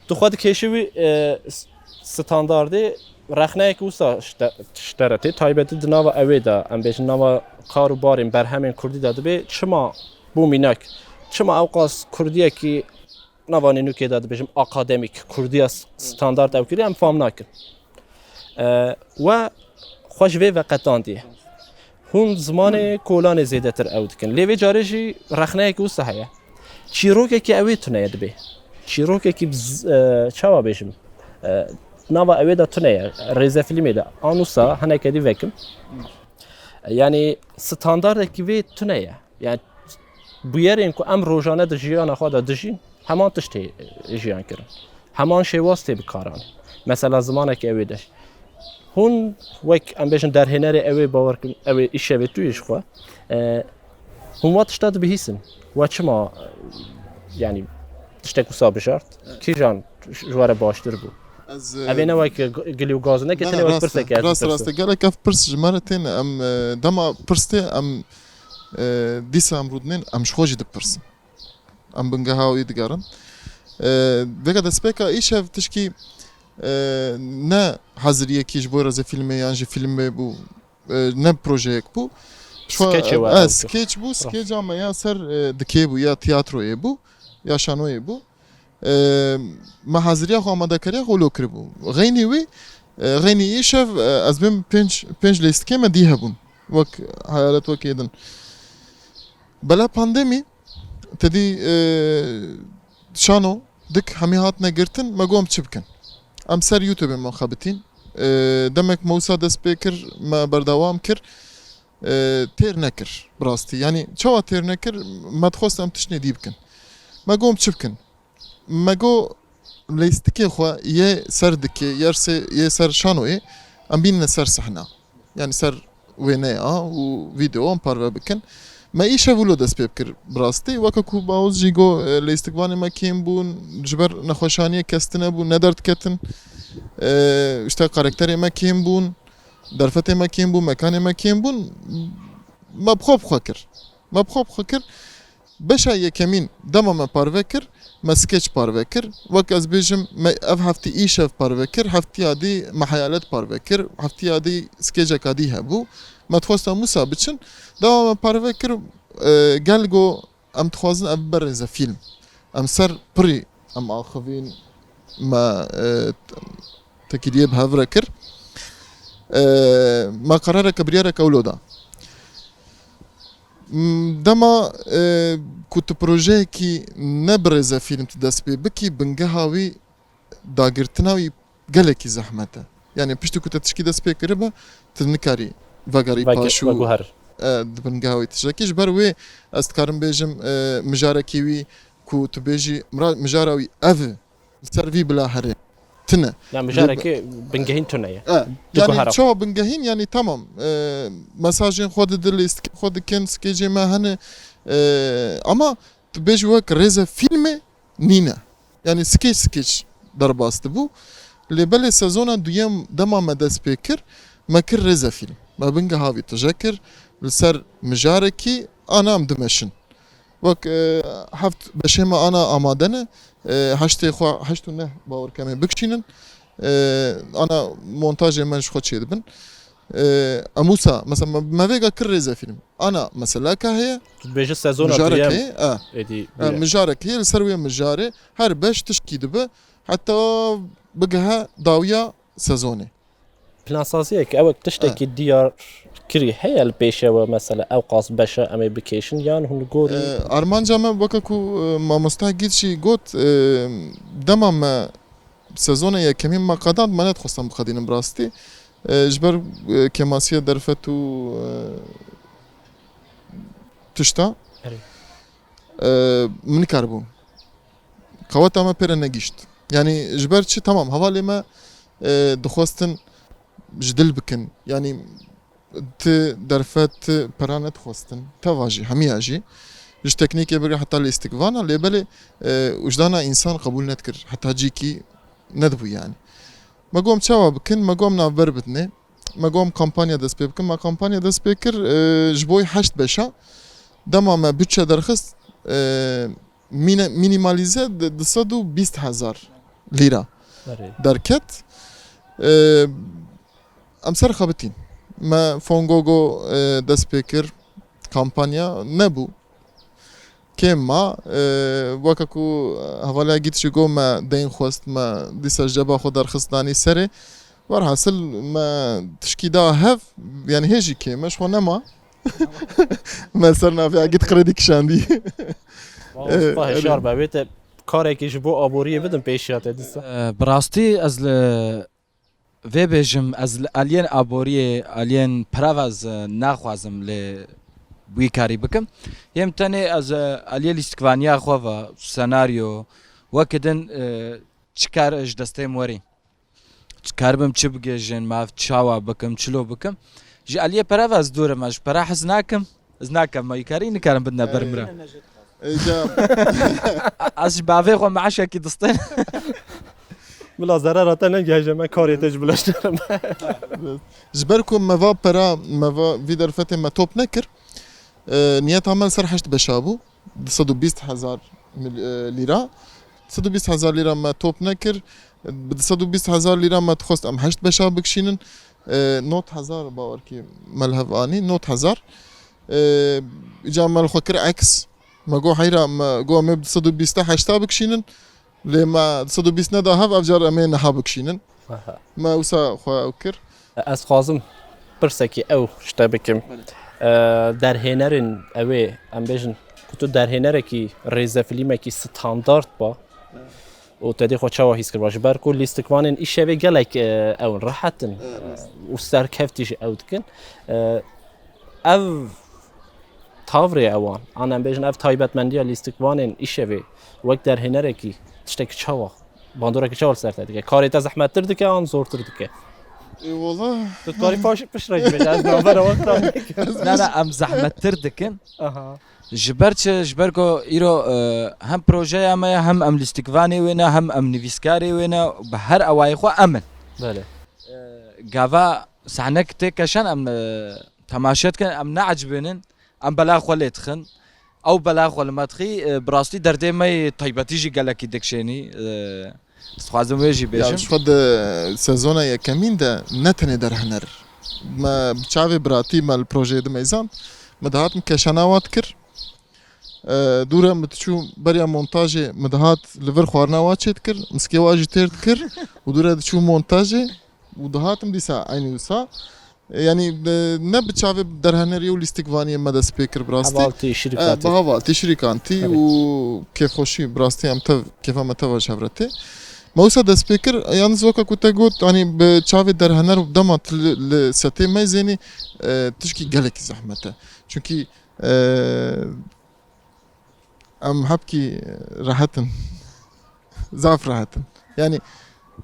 Tu xwe dikêşî wî, e, s-, standardê rexneyek wisa ji te, ji te re tê, taybetî di nava ewê de, em bêjin nava kar û barên berhemên kurdî de dibê, çima bû mînak, çima ewqas kurdiyekî nava nînûkê de dibêjim akademîk, kurdiya s-, standard ew kirî, em fam nakin. E, we xwe ji vê veqetandiye. Hûn zimanê kolanê zêdetir ew dikin. Lê vê carê jî rexneyek wisa heye. Çîrokekî ewê tune ye dibê. Çîrokekî bi z-, e, çawa bêjim? E, nava ewê de tune ye. Rêzefîlmê de. An wisa hineke dî vekim. Yanî standardekî vê tune ye. Yani bûyerên ku em rojane di jiyana xwe de dijîn, heman tiştê jiyan kirin. Heman şêwaz tê bikaranîn. Mesela zimanekî ew ê de. Hûn wek, em bêjin, derhênerê ew ê bawer kin, ew ê îşevê tu yê ji xwe. E, hûn wa tişta dibihîsin. Wa çima, e, yani tiştek wisa bijart? Kîjan ji we re baştir bû? Ez, e, Ev ê ne wek g-, gilî û gazine ke ne, tenê ne, wek rast e, pirseke ez rast e, rast e. dipirsim. Gelek ev pirs ji me re tên. Em, e, dema pirs tê, em, e, dîsa em rûdinên, em ji xwe jî dipirsin. Em bingeha wî digerin. E, vêga destpêka îşev tişkî, e, ne haziriyekî ji bo rêzefîlmê yan jî fîlmê bû, e, ne projeyek bû. Skeçê we E, ew. skeç bû, Rast. skeça me ya ser, e, dikê bû, ya tiyatroyê bû, ya şanoyê bû. E, me haziriya xwe, amadekariya xwe wilo kiribû. Xeynî wî, e, xeynî îşev, e, ez bêm pênc, pênc lêstikê me dî hebûn. Wek heyalet wekê din. Bela pandemî, tedî, e, şano, dik hemî hatine girtin, me got em çi bikin? Em ser YouTubeê me xebitîn. E, demek me wisa dest pê kir, me berdewam kir. E, têr nekir, bi rastî. Yanî çawa têr nekir? Me dixwest em tiştê dî bikin. Me got em çi bikin? Me got lîstikê xwe yê ser dikê, yê ser, yê ser şanoyê, em bînine ser sehna. Yanî ser wêneya û vîdeo em parve bikin. Me îşev wilo dest pê bikir bi rastî. Weke ku Baoz jî got, e, lîstikvanê me kêm bûn, ji ber nexweşaniyê kes tune bû, nederdiketin. E, işte karakterê me kêm bûn, derfetê me kêm bû, mekanê me kêm bûn. Me bi xwe bi xwe kir. Me bi xwe bi xwe kir. Beşa yekemîn dema me parve kir, me skeç parve kir. Wek ez bêjim, me ev heftî îşev parve kir, heftiya dî me heyalet parve kir, heftiya dî skeceka dî hebû. Me dixwest em wisa biçin. Dema me parve kir, e, gel got, em dixwazin ev bibe rêzefîlm. Em ser pirî em axivîn, me, e, tekîliyê bi hev re kir. E, me qerareke, biryareke wilo da. M, dema, e, ku tu projeyekî ne bi rêzefîlm tu dest pê bikî, bingeha wî, dagirtina wî gelekî zehmet e. Yanî piştî ku te tişkî dest pê kiribe, tu nikarî vegerî Vege-, paş û veguher. E, di bingeha wî tiştekî. Ji ber wê ez dikarim bêjim, e, mijarekî wî ku tu bêjî, mira-, mijara wî ev e, li ser vî bila herê. Tune. Ya mijarekî bingehîn tune ye. E, yanî çawa bingehîn? Yanî tamam, e, mesajên xwe didin, lîstikên xwe dikin, skecê me hene, e, ama tu bêjî wek rêzefîlmê nîne. Yanî skeç skeç derbas dibû. Lê belê sezona duyem dema me dest pê kir, me kir rêzefîlm. Me bingeha vî tije kir, li ser mijarekî ana em dimeşin. Wek, e, heft beşê me ana amade ne, e, heştê xwe, heşt û neh bawer ke em ê bikişînin. E, ana montajê me ji xwe çêdibin. E, em wisa, mesela me, me vêga kir rêzefîlm. Ana meseleke heye, Tu dibêje sezona mijarek duyem heye, e, êdî e, bûye. Mijarek heye, li ser wê mijarê her beş tişkî dibe, heta bigehe dawiya sezonê. Plansaziyek, ew tiştekî E. diyar kirî heye li pêşewe, mesela ew qas beşa em ê bikêşin, yan hûn li gorî? E, armanca me, weke ku, e, mamosta Gît jî got, e, dema me sezona yekemîn me qedand, me nedixwestan biqedînin bi rastî. E, ji ber, e, kêmasiya derfet û, e, tişta. Erê. E, min nikaribû. Qeweta me pê re negihişt. Yanî ji ber çi? Tamam, hevalê me, e, dixwestin ji dil bikin. Yanî ti derfet, ti pera nedixwestin. Teva jî, hemiya jî. Ji teknîkê bigre heta lîstikvana, lê belê, e, wijdana însan qebûl nedikir. Heta cîkî nedibû yanî. Me got em çawa bikin? Me got em navber bidinê. Me got em kampanya dest pê bikin. Me kampanya dest pê kir, e, ji bo heşt beşa. Dema me bütçe derxist, e, mine-, mînîmalîze di, di sed û bîst hezar lîra Erê. derket. E, em ser xebitîn. Me fongogo, e, dest pê kir. Kampanya nebû. Kêm ma, e, weke ku hevalê Gît jî got, me deyn xwest, me dîsa ji ceba xwe derxist danî serê. Werhasil me tişkî da hev, yanî hê jî kêm e, ji xwe nema. Me ser navê Gît kredî kişandî. Wah, E, Mustafa erê. Hişyar be, wê te karekî ji bo aboriyê bidin pêşiya te dîsa. E, bi rastî ez li vê bêjim, ez li aliyên aboriyê, aliyên pira ve ez, e, naxwazim lê wî karî bikim. Yêm tenê ez, e, aliyê lîstikvaniya xwe ve, senaryo, weke din, e, çi kar ji destê min werî? Çi karibim, çi bigêjin, me ev çawa bikim, çilo bikim? Ji aliyê pere ve ez dûr im, ez ji pere hez nakim. Ez nakim, me wî karî nikarim bidine ber min re. Ê, ca- Ez ji bavê xwe meaşekî distên. Bila zerera te negihêje me karê te ji bila şerim. Ji ber ku me va pera, me va vî derfetê me top nekir, e, niyeta me li ser heşt beşa bû. Du sed û bîst hezar mil-, e, lîra. Du sed û bîst hezar lîra me top nekir. Bi du sed û bîst hezar lîra me dixwest em heşt beşa bikişînin. E, nod hezar bawer kî me li hev anî, nod hezar. E, îca me li xwe kir eks. Me got heyra, me got em ê bi du sed û bîst heşta bikişînin. Lê me du sed û bîst neda hev, ev car em ê niha bikişînin. Aha. Me wisa xwe ew kir. Ez xwazim pirsekî ew ji te bikim. Belê. E, derhênerên ew ê, em bêjin, ku tu derhênerekî rêzefîlmekî standard ba. Evet. û te dê xwe çawa hîs kiriba? Ji ber ku lîstikvanên îşevê gelek, e, ew in, rehet in, e, û serkeftî jî ew dikin. E, ev tavrê ewan, an em bêjin ev taybetmendiya lîstikvanên îşevê wek derhênerekî tiştekî çawa, bandoreke çawa li ser te dike? Karê te zehmettir dike an zortir dike? Ê, wala. Tu dikarî paş, piştre jî bêje, ez navbera wexta. Na, na, em zehmettir dikin. Aha. Ji ber çi? Ji ber ku îro, e, hem projeya me ye, hem em lîstikvanê wê ne, hem em nivîskarê wê ne, bi her awayê xwe em in. Belê. E, gava sahnek tê keşan, em, e, temaşe dikin, em neecibînin, em bela xwe lê dixin. Ew bela xwe li me dixî, e, bi rastî derdê me yê taybetî jî gelekî dikşênî. E, dixwazim wê jî bêjim. Ya, ji xwe di sezona yekemîn de ne tenê derhener. Me bi çavê biratî me li projeyê dimeyzand. Me dihat, min keşana wa dikir. E, dû re min diçû beriya montajê, min dihat li vir xwarina wa çê dikir, miskê wa jî têr dikir û dû re diçû montajê û dihatim dîsa eynî wisa. E, yanî, e, ne bi çavê derheneriyê û lîstikvaniyê me dest pê kir bi rastî. Hevaltî, şirîkatî. E, bi hevaltî, şirîkantî Tabii. Û kêfxweşî, bi rastî em tev, kêfa me tev e ji hev re tê. Me wisa dest pê kir, yalnız weka ku te got, yanî bi çavê derhener û dema tu li, li setê meyzênî, e, tişkî gelekî zehmet e. Çunkî, e, em hepkî rehet in. Zaf rehet in. Yanî,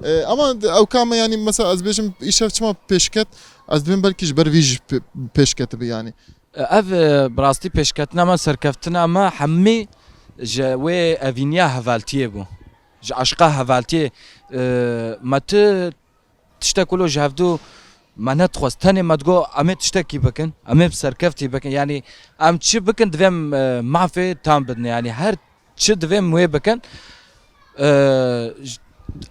e, ama ew ka me, yanî mesela ez bêjim îşev çima pêşket, ez dibêm belkî ji ber vî jî pê-, pêşketibi yanî. Ev, e, bi rastî pêşketina me, serkeftina me hemî ji wê evîniya hevaltiyê bû. Ji aşqa hevaltiyê, e, me tu tiştek wilo ji hevdû me nedixwest. Tenê me digot, em ê tiştekî bikin, em ê bi serkeftî bikin. Yanî em çi bikin divê em, e, mafê tam bidin. Yanî her çi divê em wê bikin. E, j-,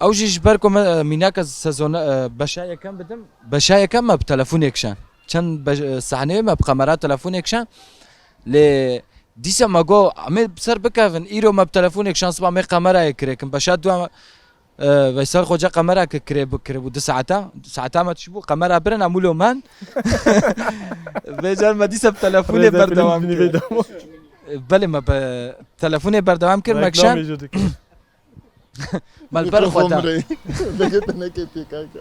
ew jî ji ber ku me, e, mînaka sezona, e, beşa yekem bidim. Beşa yekem me bi telefonê kişan. Çend be-, e, sahneyê me bi kamera telefonê kişan. Lê dîsa me got, em ê bi ser bikevin. Îro me bi telefonê kişan, siba me kamerayê kirêkin. Beşa dua E, Veysel Xoca qemera ki kirê-, kiribû du saeta. Du saeta me tişbû, qemera birin, em wilo men. Vê car me dîsa bi telefonê Rêde berdewam film kir. Berdewam. E, belê me bi telefonê berdewam kir, me kişand. Reklamê jî dikir. Me li ber xwe da. Mikrofon birê. Degê te neketiye kanka.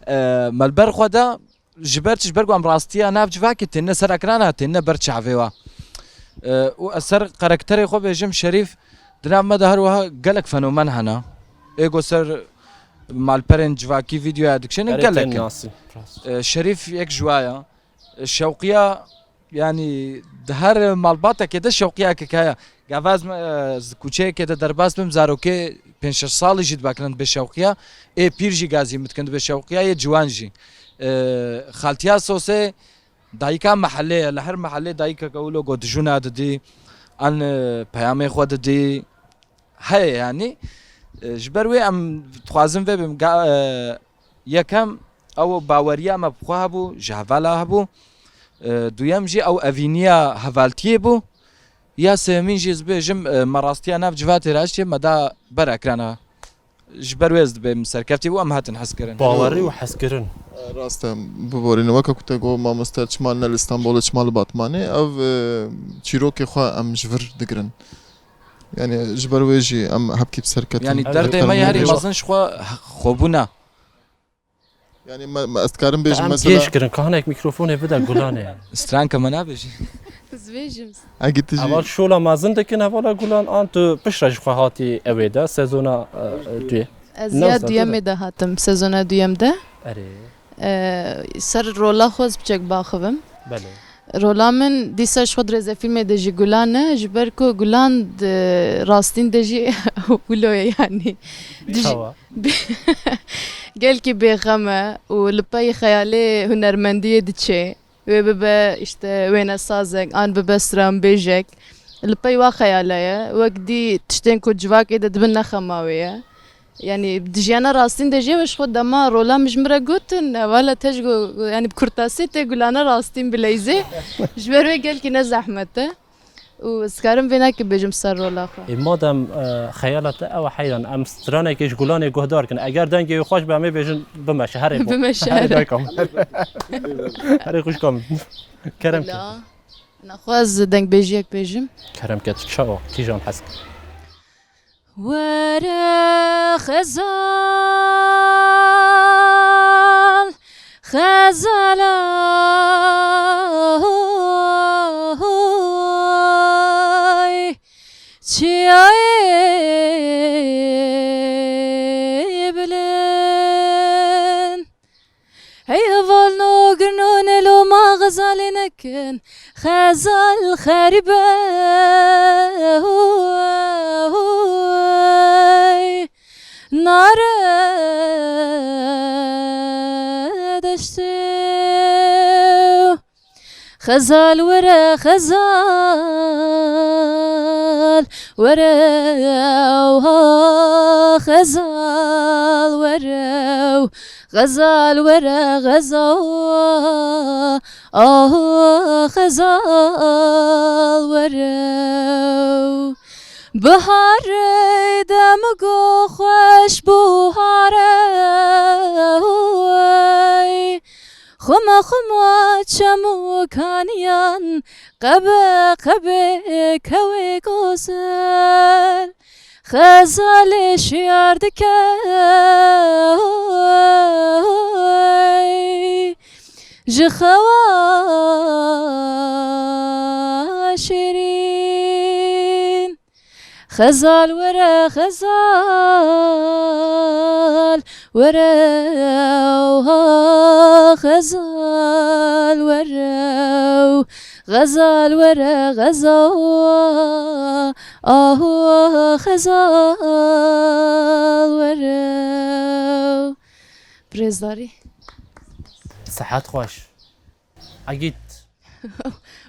E, me li ber xwe da. Ji ber çi? Ji ber ku em rastiya nav civakê têne ser ekrana, têne ber çavê wa. E, û ez ser karakterê xwe bêjim, Şerîf, di nav me de her wiha gelek fenomen hene. Ê ku ser malperên civakî vîdeoya dikişêne, erê gelek tên in. Nasî, rast. E, Şerîf yek ji wa ya. E, Şewqiya, yanî di her malbatekê de Şewqiyekek heye. Gava ez, e, ez di kuçeyekê de derbas bim, zarokê pênc şeş salî jî dibekirin dibê Şewqiya. Ê pîr jî gazî min dikin dibê Şewqiya, yê ciwan jî. E, xaltiya Sosê dayika mehelê ye. Li her mehelê dayikeke wilo ku dijûna didî, an, e, peyamê xwe didî. Heye yanî. E, ji ber wê em dixwazin vê bim. Ga-, e, yekem ew baweriya me bi xwe hebû, ji hevala hebû. E, duyem jî ew evîniya hevaltiyê bû. Ya sêmîn jî ez bêjim, e, me rastiya nav civatê re çê me da ber ekrana. Ji ber wê ez dibêm serkeftî û em hatin hezkirin. Bawerî û hezkirin. E, rast e, biborîne. Weke ku te got mamoste, çima ne li Stenbolê, çima li Batmanê, ev, e, çîrokê xwe em ji vir digirin. Yanî ji ber wê jî em hepkî bi serketin. Yanî derdê me herî mezin ji xwe xwebûna. Yanî me, me, ez dikarim bêjim, em mesela, gêj kirin, kahinek mîkrofonê bide Gulanê. Stranka me nabêjî. Ez bêjim. Egi tu jî. Heval şola mezin dikin hevala Gulan, an tu piştre ji xwe hatî ewê de, sezona, e, duyê? Ez ya duyemê de hatim, sezona duyem de. Erê. E, ser rola xwe ez piçek baxivim. Belê. Rola min dîsa ji xwe di rêzefîlmê de jî Gulan e, ji ber ku Gulan di rastîn de jî wilo ye yanî. Dijî-, çawa? Gelkî bêxem e û li pey xeyalê hunermendiyê diçe. Wê bibe, işte, wênesazek, an bibe stranbêjek. Li pey wa xeyala ye. Wek dî tiştên ku civakê de dibin ne xema wê ye. Yanî, di jiyana rastîn de jî ew ji xwe dema rola min ji min re gotin, hevala te ji go-, yanî, bi kurtasî tê Gulane rastîn bileyzê. Ji ber wê gelkî ne zehmet e. Û ez karim vê nekê bêjim ser rola xwe. Ê, madem, e, xeyala te ew e heyran, em stranekê ji Gulanê guhdar kin. Eger dengê wî xweş be, em ê bêjin bimeşe, herê bo. Bimeşe, herê. Herê dayka min. Herê xwişka min. Kerem ke. Bila. Nexwe ez dengbêjiyek bêjim. Kerem ke, tu çawa, kîjan hez kir? Were Xezal, Xezal, oy, çiyayê bilind. Hey hevalno girno ne loma Xezalê nekin, Xezal xerîbe, oy, nare deştê. Xezal were, Xezal were, ha Xezal were, Xezal were, Xezal, ah Xezal were. Biharê demgo xweş bû hare, oy. Xwema xwema çem û kaniyan, qebe qebê kewê gozel, Xezalê şiyar dike, oy, ji xewa şêrîn. Xezal were, Xezal were, ha Xezal were, Xezal were, Xezal, ah Xezal were. Birêzdarî. Sihet xweş. Egît.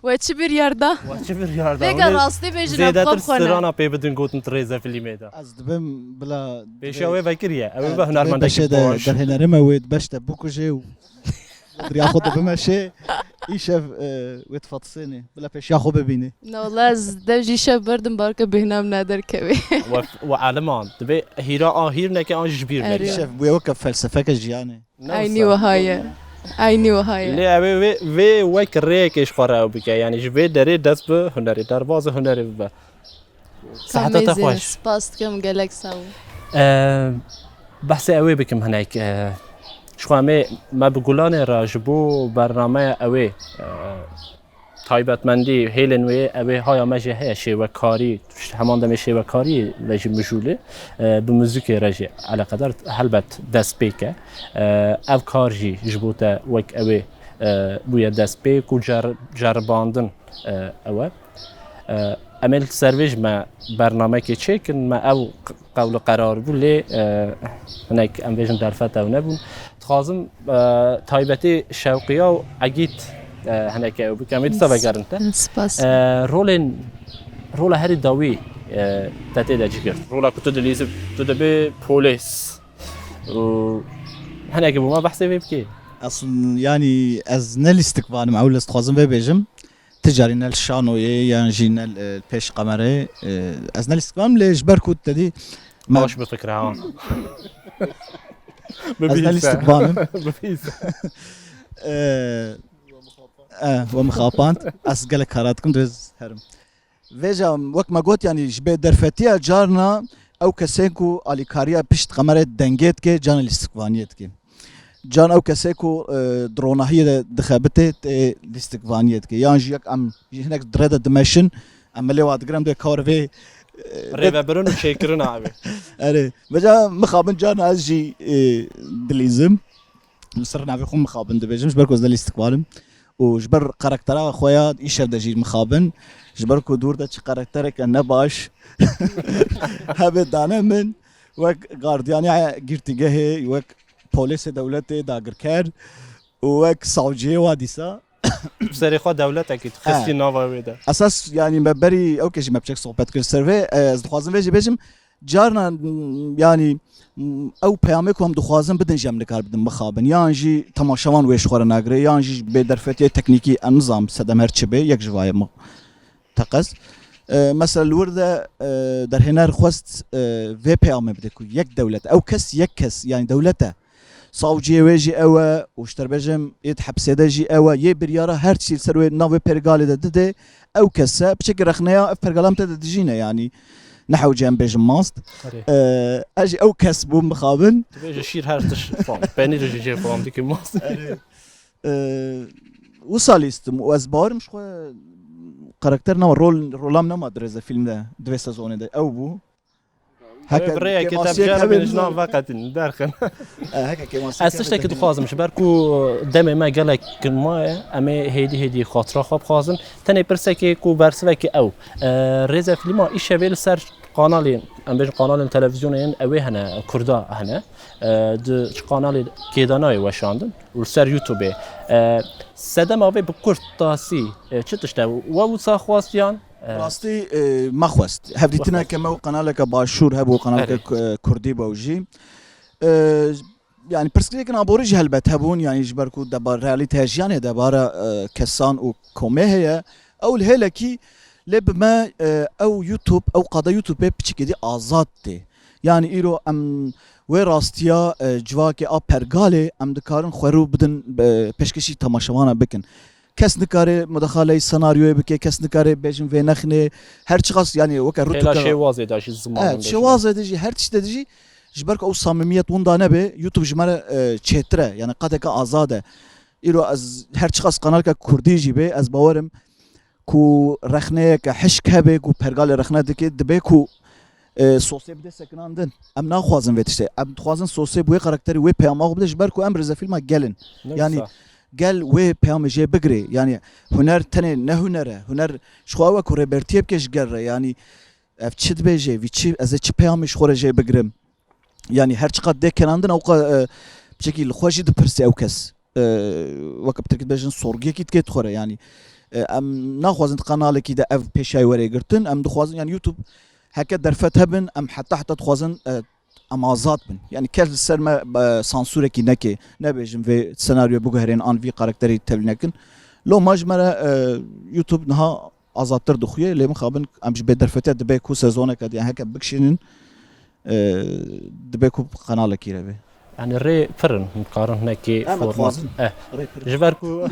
We çi biryar da? We çi biryar da? Vêga rastî bêjin, em xwe xwe ne. Zêdetir strana pê bidin gotin tu rêze filmê de. Ez dibim bila Pêşiya wê vekiriye. Ew ê bibe hunermendekî baş. Derhênerime wê beş te bikujê û riya xwe dibimeşê. Îşev, e, wê difatisênê. Bila pêşiya xwe bibînê. Na wala ez dev jî şev berdim barke bêhna min derkevê. We, we aliman. Dibê hîra a hîr neke an jî ji bîr neke. Erê. Îşev bûye weke felsefeke jiyanê. Eynî wiha ye. Eynî wiha ye. Lê ew ê vê, vê wek rêyekê ji xwe re ew bike. Yanî ji vê derê dest bi hunerê, derbazê hunerê bibe. Seheta te xweş. Spas dikim, gelek sağ ol. Ee, behsê ew ê bikim hinek. Ee, ji xwe em ê me bi Gulanê re ji bo bernameya ew ê, ee, taybetmendî hêlên wê, ew ê haya me jî heye şêwekarî, heman demê şêwekarî ve jî mijûlê, e, bi muzîkê re jî eleqedar helbet destpêk e. E, ev kar jî ji bo te wek ew ê, e, bûye destpêk û cer-, ceribandin, e, ew e. E, em ê li ser vê jî me bernamekê çêkin, me ew q-, qewl û qerar bû, lê, e, hinek em bêjin derfet ew nebûn. Dixwazim, e, taybetî Şewqiya û Egît, e, hinekê ew bikim. Em ê dîsa vegerin te. Spas. E, rolên, rola herî dawî, e, te tê de cih girt. Rola ku tu dilîzî, tu dibê polîs. Û hinekî bo me behsê vê bikê. Eslin, yanî ez ne lîstikvan im, ew lez dixwazim vê bêjim. Ti carî ne li şanoyê yan jî ne li, e, pêş qemerê, e, ez ne lîstikvan im, lê ji ber ku te dî me Baş bifikire ha. Ez ne lîstikvan im. Bibîse. E, e, we mixapand. Ez gelek kara dikim, divê ez herim. Vêca wek me got, yanî ji bê derfetiya carna ew kesên ku alîkariya pişt qemerê dengê dike, carna lîstikvaniyê dike. Can ew kesê ku, e, di ronahiyê de dixebitê, tê lîstikvaniyê dike. Yan jî yek em jî hinek di rê de dimeşin, em milê wa digirin, em dê kar vê, e, Rêvebirin û çêkirina ew ê. Erê. Vêca mixabin carna ez jî, e, dilîzim. Li ser navê xwe mixabin dibêjim, ji ber ku ez ne lîstikvan im. Û ji ber karaktera xwe ya îşev de jî mixabin. Ji ber ku dûr de çi karaktereke nebaş hebe dane min, wek gardiyanê girtîgehê, wek polêsê dewletê dagirker û wek savciyê wa dîsa. Serê xwe dewletekî tu xistî nava wê de. Esas, yanî, me berî ew ke jî me piçek sohbet kir ser vê, e, ez dixwazim vê jî bêjim, carna, m, yanî, m, ew peyamê ku em dixwazin bidin jî em nikar bidin mixabin. Yan jî temaşevan wê ji xwe re nagire, yan jî bê derfetiyê teknîkî, em nizam sedem her çi bê, yek ji vayê min teqez. E, mesela li wir de, e, derhêner xwest, e, vê peyamê bide ku yek dewlet, ew kes yek kes, yanî dewlet e. Savciyê wê jî ew e û ji te re bêjim, yê di hepsê de jî ew e, yê biryara her çî li ser wê navê pergalê de dide, ew kes e, piçekî rexneya ev pergala min te de dijîne, yanî Ne hewce em bêjin mast. Erê. E, ez jî ew kes bûm mixabin. Dibêje şîr her tişt fan. Penîr jî jê fan dike mast. Erê. E, wisa lîstim û ez bawerim ji xwe karakter nema, rol, rolam nema di rêzefîlm de, di vê sezonê de. Ew bû. Heke bi rêyekê te kêmasiyek bijaribin hebe ji nav veqetin, derxin. E, heke kêmasiyek Ez hebe tiştekî te dixwazim, ji ber ku demê me gelek maye, em ê hêdî hêdî xatira xwe bixwazin. Tenê pirsekê ku bersivekî ew. E, rêzefîlma Îşevê li ser kanalên, em bêjin kanalên televîzyonê yên ew ê hene, kurda hene. E, di çi kanalê kêdanayê weşandin û li ser YouTubeê. E, sedema vê bi kurt tasî, e, çi tişt e? We wisa xwestiyan? E, Rastî, e, me xwest. Hevdîtineke me û kanaleke başûr hebû, kanaleke Erê. ku-, kurdî bû jî. E, yani pirsgirêkin aborî jî helbet hebûn, yani ji ber ku deba realîteya jiyanê debara, e, kesan û komê heye. Ew li hêlekî lê bi me, e, ew YouTube, ew qada YouTube piçikê dî azad tê. Yani îro em wê rastiya, e, civakê a pergalê em dikarin xwerû bidin, e, pêşkêşî temaşevana bikin. Kes nikare mudaxaleyî senaryoyê bike, kes nikare bêjin vê nexinê. Her çiqas, yani weke Pêla rûtûka şêwazê de jî, ziman Evet, de jî. Şêwazê de jî, her tiştê de jî, ji ber ku ew samimiyet winda nebe, YouTube ji me re, e, çêtir e, yani qadeke azad e. Îro ez her çiqas kanaleke kurdî jî bê, ez bawerim ku rexneyeke hişk hebe, ku pergalê rexne dike, dibe ku, e, sosê bide sekinandin. Em naxwazin vê tiştê. Em dixwazin sosê bi wê karakterî wê peyama xwe bide, ji ber ku em rêzefîlma gel in. Ne Yani wisa. gel wê peyamê jê bigirê. Yani huner tenê ne huner e. Huner ji xwe ew e ku rêbertiyê bike ji gel re. Yani ev çi dibêje, vî çi, ez ê çi peyamê ji xwe re jê bigirim? Yani her çiqas dê kenandin, ewqa, e, piçekî li xwe jî dipirsê ew kes. E, weke bi tirkî dibêjin sorgiyekî dike xwe re. Yani, e, em naxwazin di kanalekî de ev pêşayî were girtin. Em dixwazin, yani YouTube heke derfet hebin, em heta heta dixwazin, e, em azad bin. Yani kes li ser me, e, sansurekî neke, nebêjin vê senaryoyê biguherên an vî karakterî tevlî nekin. Loma ji me re, e, YouTube niha azadtir dixuye, lê mixabin em ji bê derfetiya dibe ku sezoneke diye heke bikişînin, e, dibe ku qenalekî re be. Yani rê pir in, hûn dikarin hinekî Em format. dixwazin. Eh, Rê pir. Ji ber ku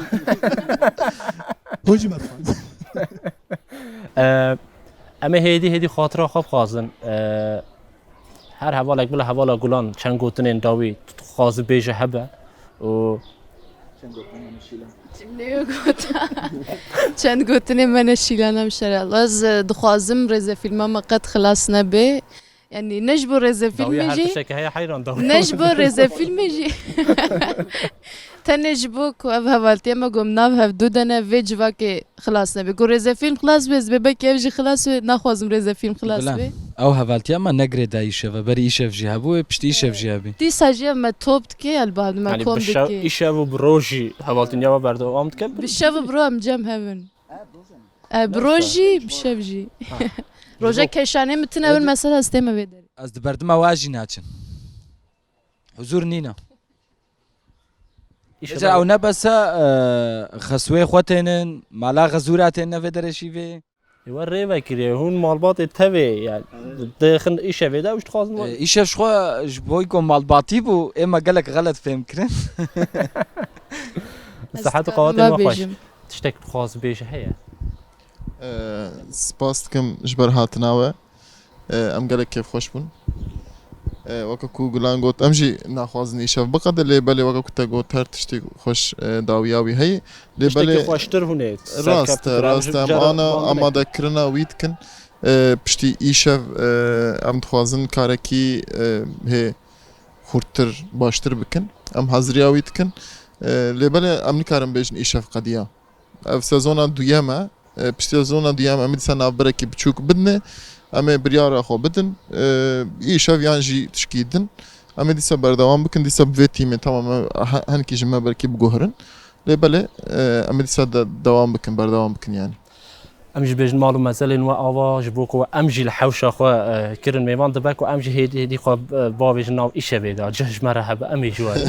Hûn jî me dixwazin. Eh, em ê hêdî hêdî xatira xwe bixwazin. Eh, her hevalek bila hevala Gulan çend gotinên dawî tu dixwazi bêje hebe û Çend gotinên me neşîlan. Cimleyi gota. Çend gotinên me neşîlan em şerel. Ez, e, dixwazim rêzefîlma me qet xilas nebe. Yani ne ji bo rêzefîlmê Dawiya her jî, tiştekî heye heyran dawiya. Ne ji bo rêzefîlmê jî. Tenê ji bo ku ev hevaltiya me gom nav hevdu de ne vê civakê xilas nebe. Ku rêzefîlm xilas be, ez bêbekî ev jî xilas be, naxwazim rêzefîlm xilas Gulen, be. Ew hevaltiya me ne girêdayî îşev e. Berî îşev jî hebû, ê piştî îşev jî hebî. Dîsa jî ev me top dike, el bad me Yani kom bi şev, dike. Îşev û bi rojî hevaltinya we berdewam dike. Bi şev û bi ro em cem hevin. E, bi roj jî, bi şev jî. Ha. Roja keşanê min tine bin mesela ez tême vê derê. Ez di berdima we jî naçin. Huzur nîne. Îşev Ece ew ne bes e, e, xeswê xwe tênin, mala xezûra tênin vê derê şîvê. Ê we rê vekiriye, hûn malbatê tevê yani. Dixin îşevê de, ew ji dixwazin E, we. Îşev ji xwe ji bo ku malbatî bû, ê me gelek xelet fêm kirin. Sihet û qewatên we xweş. Tiştek dixwaz bêje heye? E, spas dikim ji ber hatina we. E, em gelek kêfxweş bûn. E, weke ku Gulan got, em jî naxwazin îşev biqede, lê belê weke ku te got her tiştî xweş, e, dawiya wî heye. Lê Tiştekî belê xweştir hûn ê rast e, serkeftin kirin, rast e, em cara ana bandinê. Amadekirina wî dikin. E, piştî îşev, e, em dixwazin karekî, e, hê xurttir, baştir bikin. Em haziriya wî dikin. E, lê belê em nikarin bêjin îşev qediya. Ev sezona duyem e. E, piştî sezona duyem em ê dîsa navberekî biçûk bidinê. Em ê biryara xwe bidin. E, îşev yan jî tişkî din. Em ê dîsa berdewam bikin. Dîsa bi vê tîmê tamam e, he-, hinkî ji me belkî biguhirin. Lê belê, e, em ê dîsa de dewam bikin, berdewam bikin yani. Em jî bêjin mal û mezelên we ava, ji bo ku em jî li hewşa xwe, e, kirin mêvan, dibe ku em jî hêdî hêdî xwe, e, bavêjin nav îşevê de, cih ji me re hebe, em ê ji we re.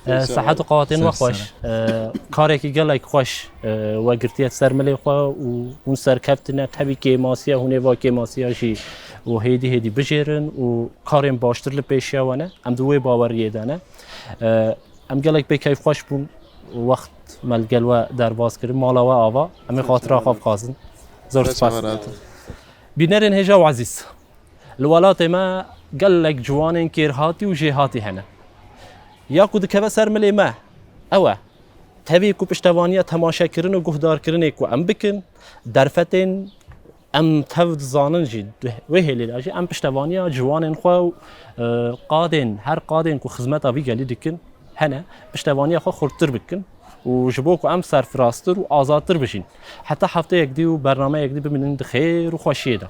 E, sehet û qewatên we xweş. E, karekî gelek xweş, e, we girtiye ser milê xwe û hûn serkeftine, tevî kêmasiya, hûn ê va kêmasiya jî û hêdî hêdî bijêrin û karên baştir li pêşiya we ne. Em di wê baweriyê de ne. E, Em gelek pê keyfxweş bûn. Wext me li gel we derbas kirin. Mala we ava. Em ê xatira xwe bixwazin. Zor spas. Bînerên hêja û ezîz. Li welatê me gelek ciwanên kêrhatî û jêhatî hene. Ya ku dikeve ser milê me, ew e. Tevî ku piştevaniya temaşekirin û guhdarkirinê ku em bikin, derfetên em tev dizanin jî, wê hêlê de jî em piştevaniya ciwanên xwe û, e, qadên, her qadên ku xizmeta vî gelî dikin, hene, piştevaniya xwe xurttir bikin û ji bo ku em serfirastir û azadtir bijîn. Heta hefteyek dî û bernameyek dî bimînin di xêr û xweşiyê de.